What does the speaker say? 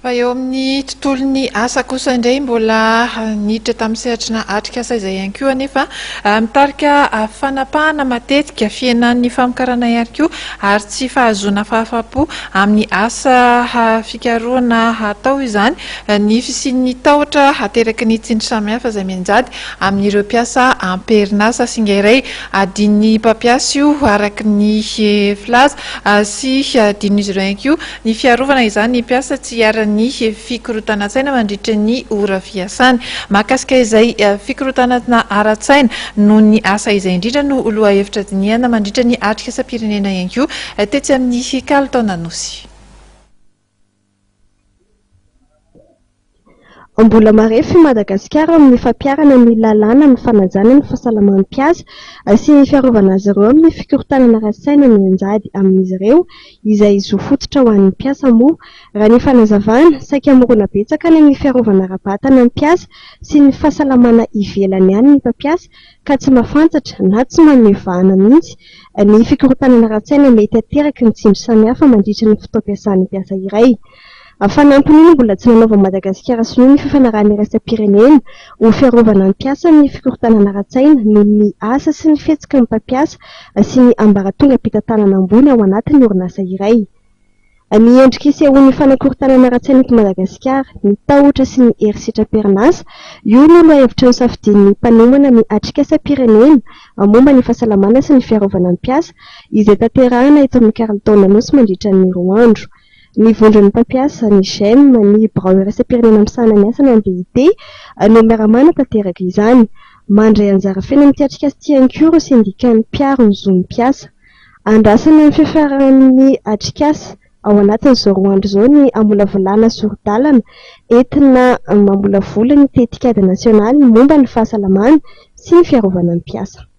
Fa eo amin'ny tontolon'ny asa kosa indray mbola niditra tamin'ny sehatrina atrikasa izay ihany koa anefa mitarika fanapahana matetika, fihenan'ny famokarana ihany koa ary tsy fahazoana fahafahampo amin'ny asa fikarohana atao izany ny fisian'ny tahotra ateraky ny tsindry samihafa izay mianjady amin'ireo mpiasa am-perinasa. Singa iray adin'ny mpampiasa io araka ny filaza sy adinon'izy ireo ihany koa Ny fiarovana izany ny mpiasa tsy hiharan'ny fikorontanan-tsaina mandritra ny ora fiasany. Mahakasika izay fikorontanana ara-tsaina noho ny asa izay indrindra no lohahevitra dinihana mandritra ny atrikasam-pirenena ihany koa tetsy amin'ny Carlton Anosy. Mbola marefo i Madagasikara amin'ny fampiharana ny lalàna ny fanajana ny fahasalaman'ny mpiasa sy ny fiarovana azy ireo amin'ny fikorontanana ara-tsaina mianjady amin'izy ireo izay zo fototra ho an'ny mpiasa moa. Raha ny fanazavana, saika mirona betsaka any amin'ny fiarovana ara-batana ny mpiasa sy ny fahasalamana ivelany any ny mpampiasa ka tsy mahafantatra na tsy manome vahana mihitsy ny fikorontanana ara-tsaina mety ateraky ny tsindry samihafa mandritra ny fotoam-piasan'ny mpiasa iray. Fanampiny no mbola tsy nanaovan'i Madagasikara sonia ny fifanarahana iraisam-pirenena ho fiarovana ny mpiasa amin'ny fikorontanana ara-tsaina noho ny asa sy ny fihetsiky ny mpampiasa sy ny ambaratongam-pitantanana ambony ao anatin'ny orinasa iray. Ny endrika isehoan'ny fanakorontanana ara-tsaina eto Madagasikara, ny tahotra sy ny herisetram-perinasa, io no lohahevitra nosafidian'ny mpanomana ny atrikasam-pirenena momba ny fahasalamana sy ny fiarovana ny mpiasa izay tanterahina eto amin'ny Carlton Anosy mandritra ny roa andro. Ny vondron'ny mpampiasa, ny Gem, ny birao iraisam-pirenena misahana ny asa na ny BIT no miara-manatanteraka izany. Mandray anjara feno amin'ity atrikasa ity ihany koa ireo sendikan'ny mpiaro ny zon'ny mpiasa. Andrasana ny fiafaran'ny atrikasa ao anatin'izao roa andro izao ny hamolavolana sori-dalana entina mamolavola ny tetikady nasionaly momba ny fahasalamana sy ny fiarovana ny mpiasa.